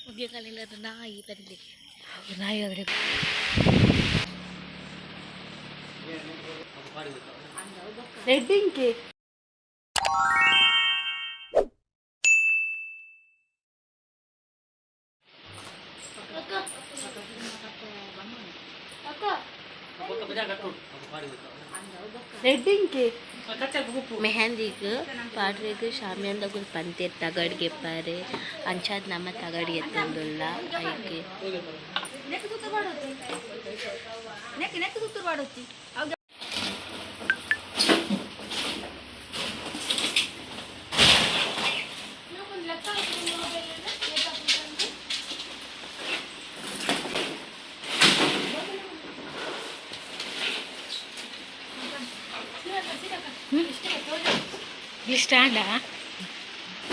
ಉದ್ಯಕಾಲಿಲ್ಲದ ನಾಯಿ ತಂದೆ ನಾಯಿ ಆದರೆ. ರೆಡ್ಡಿಂಗ್ ಕೇಕ್. Wedding cake. ಮೆಹಂದಿಗ್ ಪಾಡ್ರೆಗ್ ಶಾಮಿಯಾಂದಗುಲ್ ಪಂತೇರ್ ತಗಡ್ಗೆ ಪಾರೆ ಅಂಚಾದ್ ನಮ್ಮ ತಗಡ್ ಎತ್ತೊಂದುಲ್ಲ ಐಕ್. ಇಲ್ಲಿ ಸ್ಟ್ಯಾಂಡಾ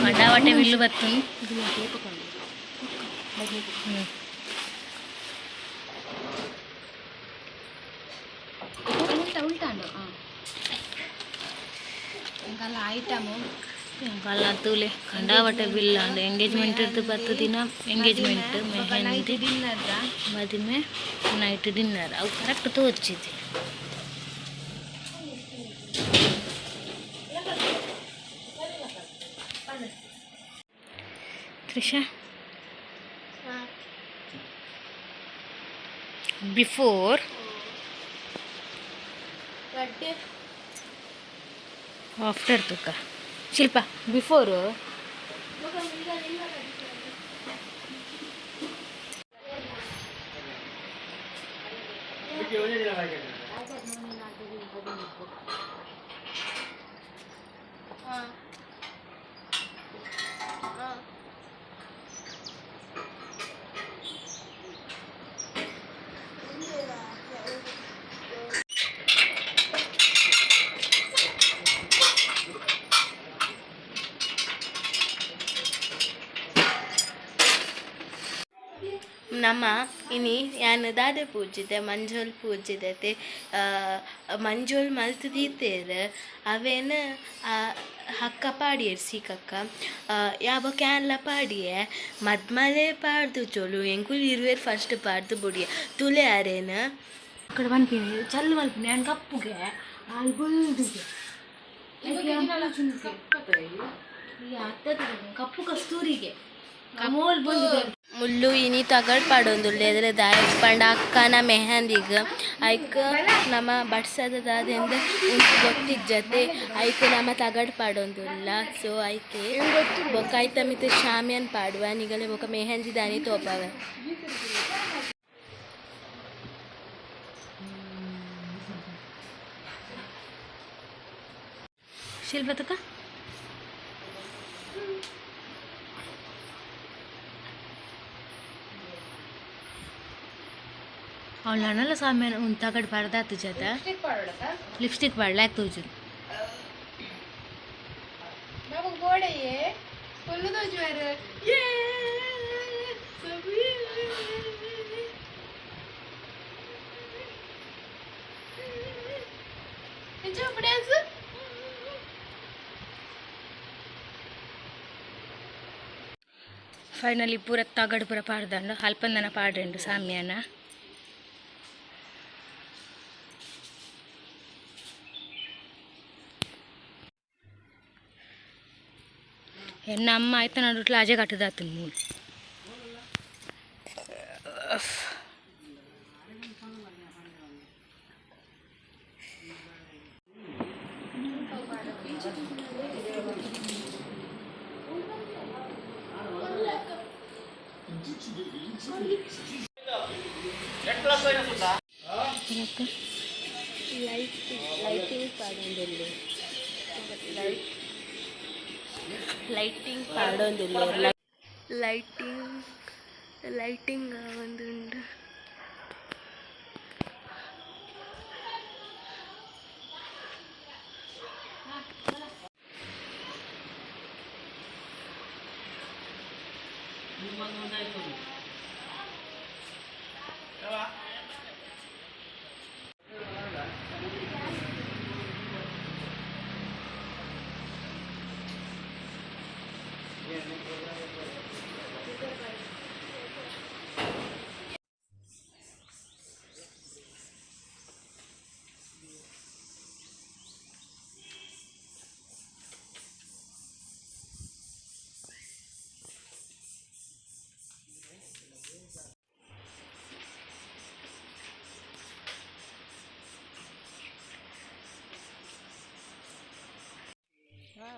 ಮಂಡಾವಟೆ ಬಿಲ್ಲು ಬತ್ತು. ಉಲ್ಟಾ ಉಲ್ಟಾಂಡು ಎಂಕಲ್ಲ ಐಟಮು. ಕಲ್ಲ ತೂಲೆ ಕಂಡಾವಟೆ ಬಿಲ್ ಅಂಡ್ ಎಂಗೇಜ್ಮೆಂಟ್ ಇರ್ದು 10 ದಿನ ಎಂಗೇಜ್ಮೆಂಟ್, ಮೆಹಂದಿ, ಡಿನ್ನರ್, ಮದಿಮೆ, ನೈಟ್ ಡಿನ್ನರ್. ಅವು ಕರೆಕ್ಟ್ ತೋಚಿದೆ. ತ್ರಿಷಾ, ಬಿಫೋರ್, ಆಫ್ಟರ್ ತುಕ. ಶಿಲ್ಪ, ಬಿಫೋರು. ನಮ್ಮ ಇನಿ ಯಾನ್ ದಾದೆ ಪೂಜಿದೆ, ಮಂಜೊಲ್ ಪೂಜಿದೆ. ಮಂಜೊಲ್ ಮಲ್ತ್ ದೀತೆರ್, ಅವೇನ್ ಹಕ್ಕ ಪಾಡಿಯೆರ್ ಸೀಕಕ್ಕ ಯಾ ಬೊಕ ಯಾನ್ಲ ಪಾಡಿಯೆ. ಮದ್ಮಲೆ ಪಾಡ್ದು ಚೊಲು ಎಂಕುಲು ಇರುವೆರ್ ಫಸ್ಟ್ ಪಾಡ್ದು ಬುಡಿಯೆ ತುಲೆ ಅರೇನ. ಅಕಡೆ ಪನ್ಪಿನಿ ಚಲ್ಲು ಮಲ್ಪಿನಿ. ಯಾನ್ ಕಪ್ಪುಗೆ, ಆಲ್ ಬೊಲ್ದುಗೆ. ಕಪ್ಪು ಕಸ್ತೂರಿಗೆ ಕಮೋಲ್ ಬೊಲ್ದು. ಮುಲ್ಲು ಇನಿ ತಗಡ್ ಪಾಡೊಂದುಲ್ಲೆರ್. ದಾಯೆಗ್ ಪಂಡ ಅಕ್ಕನ ಮೆಹಂದಿಗ್. ಐಕ್ ನಮ ಬಡ್ಸದ ದಾದೆಂದ್ ಉಂದು ಗೊತ್ತಿಜ್ಜತೆ, ಐಕ್ ನಮ ತಗಡ್ ಪಾಡೊಂದುಲ್ಲ. ಸೊ ಐಕೆ ಬೊಕ ಐತ ಮಿತ್ತ್ ಶಾಮಿಯಾನ ಪಾಡುವ ನಿಗಲೆ ಬೊಕ ಮೆಹಂದಿ ದಾನಿ ತೋಪಾವೆ. ಶಿಲ್ಪ ತಕ. ಅವಳು ನನ್ನಲ್ಲ ಸಾಮ್ಯಾನ ಒಂದು ತಗಡ್ ಪಾಡ್ದಾತು ಜತ. ಲಿಪ್ಸ್ಟಿಕ್ ಪಾಡ್ಲಾಕ್ ತೋಜುನು. ಬಾಬು ಗೋಡೆಯೇ ಫುಲ್ ತೋಜುವಾರು. ಡ್ಯಾನ್ಸ್. ಫೈನಲಿ ಪೂರ ತಗಡು ಪೂರ ಪಾಡ್ದಂಡು. ಅಲ್ಪಂದನ ಪಾಡ್ರೆಂಡು ಸಾಮ್ಯಾನ. ಎನ್ನ ಅಮ್ಮ ಆಯ್ತ ನಡುಟ್ಲ ಅಜೆ ಕಟ್ಟದಾತು ಮೂಲು. ಲೈಟಿಂಗ್ ಪಾಡೊಂದುಲ್ಲೆ, ಲೈಟಿಂಗ್ ಪಾಡೊಂದುಲ್ಲೆ, ಲೈಟಿಂಗ್ ಲೈಟಿಂಗ್ ಆವೊಂದುಂಡು.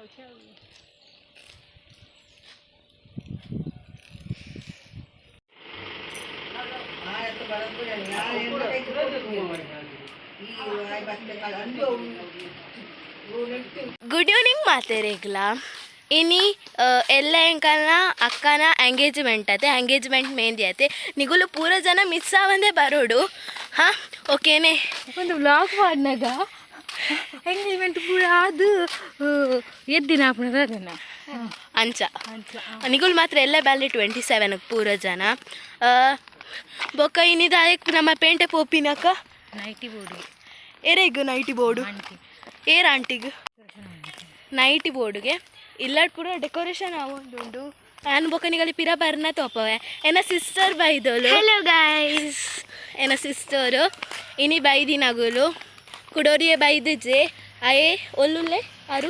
Good evening ಮಾತೆರೆಗ್ಲ. ಇನಿ ಎಲ್ಲ ಎಂಕಲ್ನ ಅಕ್ಕನ ಎಂಗೇಜ್ಮೆಂಟ್ ಅತೆ, ಎಂಗೇಜ್ಮೆಂಟ್ ಮೆಹಂದಿ ಅತೆ. ನಿಗುಲು ಪೂರ ಜನ ಮಿಸ್ ಆವಂದೆ ಬರೋಡು. ಹಾಂ, ಓಕೆನೆ. ಒಂದು ವ್ಲಾಗ್ ಮಾಡಿನಾಗ ಎಂಗೇಜ್ಮೆಂಟ್ ಪೂರ ಅದು ಎದ್ದಿನ ಆಪುನದ ಅದನ್ನ. ಅಂಚ ನಿಗುಲು ಮಾತ್ರ ಎಲ್ಲ ಬ್ಯಾಲೆ 27 ಪೂರ ಜನ. ಬೊಕ್ಕ ಇನ್ನಿದಾಯಕ್ ನಮ್ಮ ಪೇಂಟೆ ಪೋಪಿನಕ. Nighty board. ಏರೆಗ್ ನೈಟಿ ಬೋರ್ಡು? ಆಂಟಿ. ಏರ್ ಆಂಟಿಗ್ ನೈಟಿ ಬೋರ್ಡ್ಗೆ. ಇಲ್ಲಾಡ್ ಪೂರ ಡೆಕೋರೇಷನ್ ಆವೊಂದುಂಡು. ಆನ್ ಬೊಕ್ಕ ನಿಗಲಿ ಪಿರ ಬರ್ನ ತೋಪವೆ. ಎನ್ನ ಸಿಸ್ಟರ್ ಬೈದೋಲು. Hello guys. ಎನ್ನ ಸಿಸ್ಟರು ಇನಿ ಬೈದಿನಗುಲು ಕುಡೋರಿಯೇ ಬೈದಿಜೆ. ಅಯೇ ಒಲ್ಲುಲ್ಲೆ ಅರು?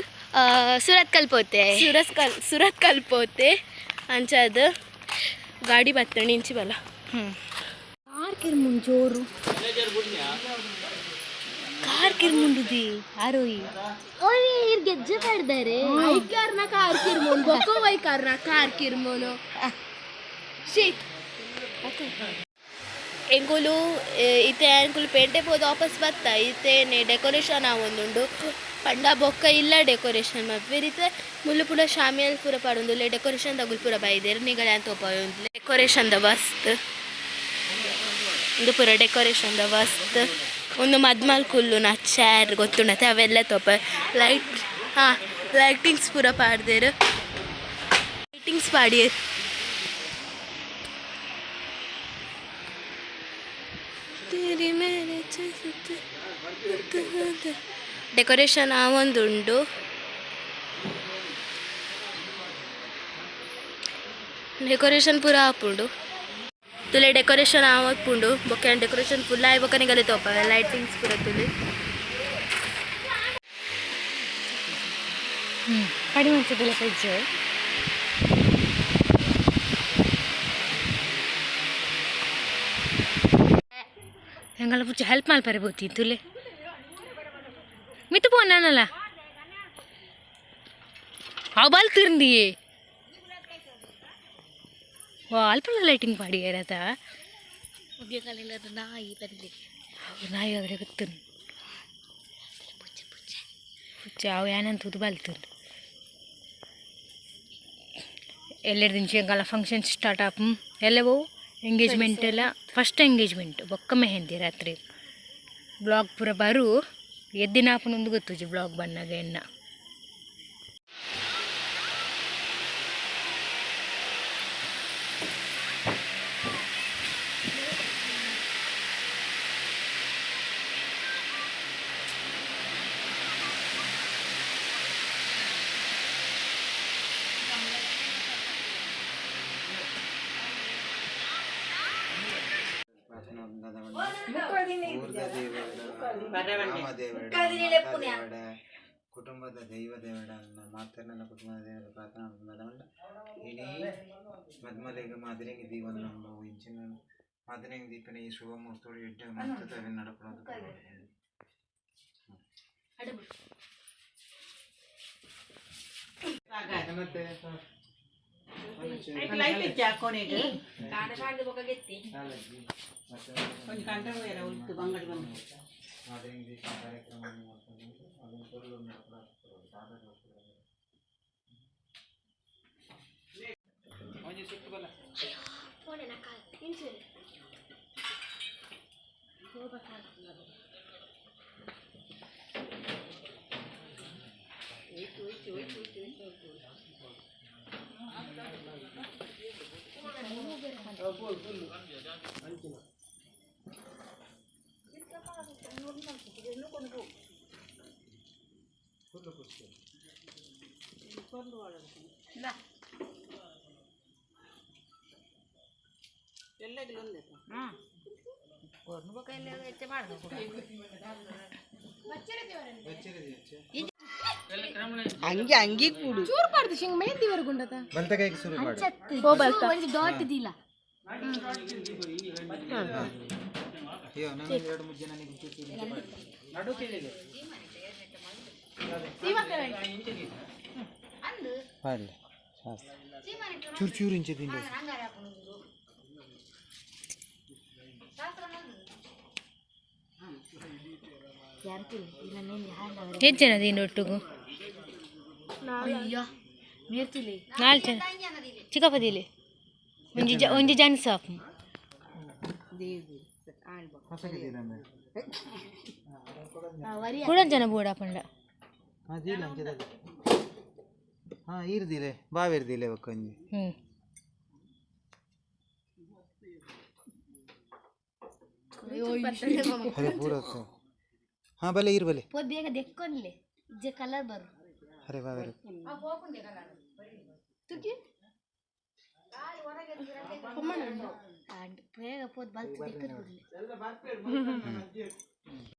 ಸೂರತ್ ಕಲ್ಪೋತೆ. ಸುರತ್ ಕಲ್ಪೋತೆ. ಅಂಚದ ಗಾಡಿ ಬತ್ತಣಿ ಇಂಚಿ ಬಲ. ಹ್ಞೂ, ಕಾರ್ ಕಿರ್ಮುಂಡು ಜೋರು ಕಾರ್ ಕಿರ್ಮುಂಡುದಿ ಆರೋಯಿ. ಗೆಜ್ಜೆ ಪಡ್ದಾರೆ. ಐಕಾರ್ನ ಕಾರ್ ಕಿರ್ಮೋನ್ ಬೊಕ್ಕ ವೈಕಾರ್ನ ಕಾರ್ ಕಿರ್ಮೋನು. ಎಂಕುಲು ಇತ್ತೆ ಎಂಕುಲು ಪೇಂಟೆ ಪೋದು ವಾಪಸ್ ಬತ್ತ. ಇತ್ತೇನೆ ಡೆಕೋರೇಷನ್ ಆವೊಂದುಂಡು ಪಂಡ ಬೊಕ್ಕ ಇಲ್ಲ ಡೆಕೋರೇಷನ್ ಮಲ್ಪುವೆರ್. ಇತ್ತೆ ಮುಲ್ಲು ಪೂರ ಶಾಮಿಯಾನ ಪೂರ ಪಾಡೊಂದುಲ್ಲೆ. ಡೆಕೋರೇಷನ್ ದಗುಲು ಪೂರ ಬೈದೆರ್. ನಿಗಲೆ ಅಂತ ಡೆಕೋರೇಷನ್ ದ ವಸ್ತ್ ಉಂದು ಪೂರ. ಡೆಕೋರೇಷನ್ ದ ವಸ್ತ್ ಒಂದು ಮದ್ಮಲ್ ಕುಲ್ಲುನ ಚೇರ್ ಗೊತ್ತುಂಡತೆ, ಅವೆಲ್ಲ ತೋಪ. ಲೈಟ್, ಹಾಂ, ಲೈಟಿಂಗ್ಸ್ ಪೂರ ಪಾಡ್ದೆರ್. ಲೈಟಿಂಗ್ಸ್ ಪಾಡಿಯೆರ್. तेरे मेरे ಡೆಕೋರೇಷನ್ ಆವೊಂದುಂಡು. ಡೆಕೋರೇಷನ್ ಪೂರ ಆಪುಂಡು ತುಲೆ. ಡೆಕೋರೇಷನ್ ಆವೊಂದುಂಡು. ಬೊಕ್ಕ ಡೆಕೋರೇಷನ್ ಫುಲ್ ಆಯಿ ಬೊಕ್ಕ ನಿಗಲೆ ತೋಪವೆ. ಲೈಟಿಂಗ್ಸ್ ಪೂರ ತುಲೆ. ಹ್ಞೂ, ಕಡಿಮೆ ಅನ್ಸೋದಿಲ್ಲ ಪೆಜ್ಜು. ಎಂಗಲ ಪುಚ್ಚ ಹೆಲ್ಪ್ ಮಲ್ಪರೆ ಬೋತಿ ತುಲೆ ಮಿತ್ತು ಪೋನಲ್ಲ. ಅವು ಬಲ್ತಿರ್ಂದಿಯೇ. ವಾ, ಅಲ್ಪಲ್ಲ ಲೈಟಿಂಗ್ ಪಾಡಿಯರತ. ನಾಯಿ ಬಂದಿ. ನಾಯಿ ಆದರೆ ಗೊತ್ತು. ಪುಚ್ಚ ಅವು ಏನಂತ ತೂದು ಬಲ್ತುಂಡು. ಎಲ್ಲೆಡ್ದಿಂಚಿ ಎಂಕಲ್ನ ಫಂಕ್ಷನ್ ಸ್ಟಾರ್ಟ್ ಆಪು. ಎಲ್ಲ ಬೋವು ಎಂಗೇಜ್ಮೆಂಟ್ ಎಲ್ಲ. ಫಸ್ಟ್ ಎಂಗೇಜ್ಮೆಂಟ್, ಬೊಕ್ಕ ಮೆಹಂದಿ ರಾತ್ರಿ. ಬ್ಲಾಗ್ ಪೂರ ಬರು. ಎದ್ದಿನ ಆಪುನೊಂದು ಗೊತ್ತುಜಿ ಬ್ಲಾಗ್ ಬನ್ನಾಗ ಎನ್ನ. ರಾಮದೇವಡ ದೇವಡ ಕುಟುಂಬದ ದೈವ ದೇವಡ ಮಾತರ್ನಲ್ಲ ಕುಟುಂಬದ ದೇವರ ಪ್ರಾರ್ಥನಾ ಮದಮಂಡ. ಇನಿ ಮದ್ಮಲೆಗ್ ಮಾದಿರಂಗಿ ದೀವನ ಇಂಚಿನ ಮಾದಿರಂಗಿ ದೀಪನ ಈ ಶುಭ ಮುಹೂರ್ತೋಡು ಎಡ್ಡೆ ಮಲ್ತದ ನಡಪಡೋದು. ಮತ್ತೆ ಮಾದಿರಂಗಿ ದೀಪನ ಕಾರ್ಯಕ್ರಮ ಅದನ್ನು ಪೊರ್ಲು ನಡಪಡೋದು. ಚೂರು ಪಾಡ್ದು ಶಿಂಗ್ ಮೆಹಂದಿ ವರೆಗುಂಡತ. ಬಲ್ತಕೈಗೆ ಶುರು ಮಾಡು. ಒಂಜಿ ಡಾಟ್ ದಿಲ. ಅಯ್ಯೋ, ನಾನು ಎರಡು ಮೂರು ಜನ ಚೂರು ಇಂಚೆ ಮಾಡಿ. ಪಾಡ್ಲೆ ಶಾಸ್ತ್ರ ಚೂರು ಚೂರು ಇಂಚೆ ತಿಂಡಿ. ಎಷ್ಟು ಜನ ದೀನ ಒಟ್ಟುಗು? ನಾಲ್ಕು ಜನ. ಚಿಕ್ಕಪ್ಪದಿಲೆ ಒಂಜಿ ಒಂಜಿ ಜನ ಸಾಪು. ಕೂಡ ಜನ ಬೋಡ ಪಂಡ. ಹಾಂ, ದೀಲೆ ಅಂಚೆ. ಹಾಂ, ಈರ್ದಿಲೆ ಬಾವೇರ್ದಿಲೆ ಬೊಕ್ಕ ಒಂಜಿ. ಹ್ಞೂ. ಅರೆ ಪೂರ. ಹಾಂ, ಬಲೆ ಈರ್ ಬಲೆ. ಬೇಗ ದೆಕ್ಕೊನ್ಲೆ ಇಜ್ಜೆ ಕಲರ್ ಬರು. ಅರೆ ಬಾವೇರು. ಬೇಗ ಪೋದ್ ಬಲ್ತ್ ದೆಕ್ಕದ್.